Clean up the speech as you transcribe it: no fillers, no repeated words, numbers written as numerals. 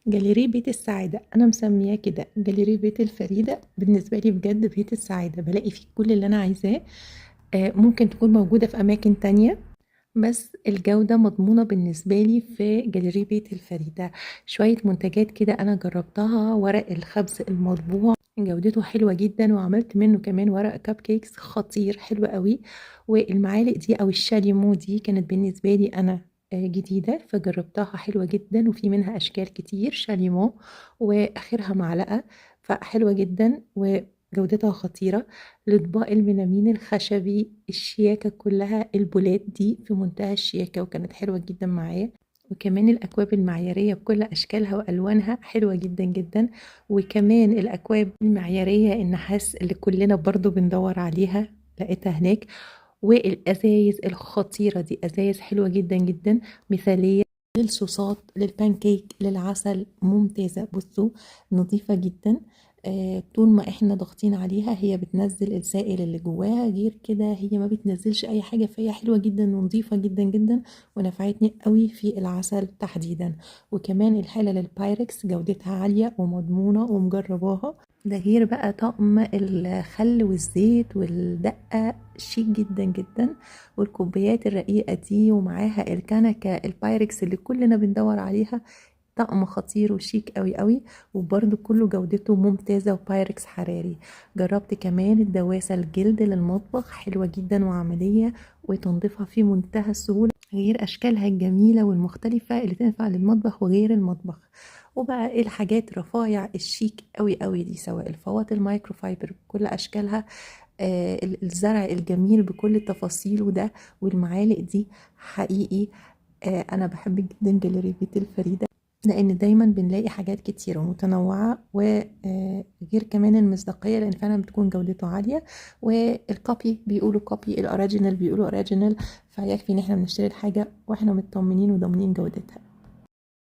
جاليري بيت السعادة، أنا مسمياه كده جاليري بيت الفريدة. بالنسبة لي بجد بيت السعادة بلاقي فيه كل اللي أنا عايزاه. ممكن تكون موجودة في أماكن تانية، بس الجودة مضمونة بالنسبة لي في جاليري بيت الفريدة. شوية منتجات كده أنا جربتها، ورق الخبز المطبوع جودته حلوة جدا، وعملت منه كمان ورق cupcakes خطير حلو قوي. والمعالق دي أو الشاليمو دي كانت بالنسبة لي أنا جديدة، فجربتها حلوة جدا، وفي منها أشكال كتير شاليمو وآخرها معلقة، فحلوة جدا وجودتها خطيرة. الأطباق الميلامين الخشبي الشياكة كلها، البولات دي في منتهى الشياكة وكانت حلوة جدا معايا. وكمان الأكواب المعيارية بكل أشكالها وألوانها حلوة جدا جدا. وكمان الأكواب المعيارية النحاس اللي كلنا برضو بندور عليها لقيتها هناك. والأزايز الخطيرة دي، أزايز حلوة جدا جدا، مثالية للصوصات، للبانكيك، للعسل، ممتازة. بصوا نظيفة جدا، طول ما احنا ضاغطين عليها هي بتنزل السائل اللي جواها، غير كده هي ما بتنزلش اي حاجة، فهي حلوة جدا ونظيفة جدا جدا، ونفعتني قوي في العسل تحديدا. وكمان الحلل البايركس جودتها عالية ومضمونة ومجرباها. ده غير بقى طقم الخل والزيت والدقة شيك جدا جدا، والكوبايات الرقيقة دي ومعاها الكنكة البايركس اللي كلنا بندور عليها، طقم خطير وشيك قوي قوي، وبرده كله جودته ممتازة وبايركس حراري. جربت كمان الدواسة الجلد للمطبخ، حلوة جدا وعملية وتنظيفها في منتهى السهولة، غير أشكالها الجميلة والمختلفة اللي تنفع للمطبخ وغير المطبخ. وبقى ايه الحاجات رفايع الشيك قوي قوي دي، سواء الفوط المايكروفايبر بكل أشكالها، الزرع الجميل بكل تفاصيله ده، والمعالق دي حقيقي. أنا بحب جدا جاليري بيت الفريدة، لأن دايما بنلاقي حاجات كتيرة ومتنوعة، وغير كمان المصداقية، لأن فعلا بتكون جودته عالية. وال copy بيقولوا copy، ال original بيقولوا original، فيكفي إن احنا بنشتري الحاجة واحنا مطمنين وضامنين جودتها.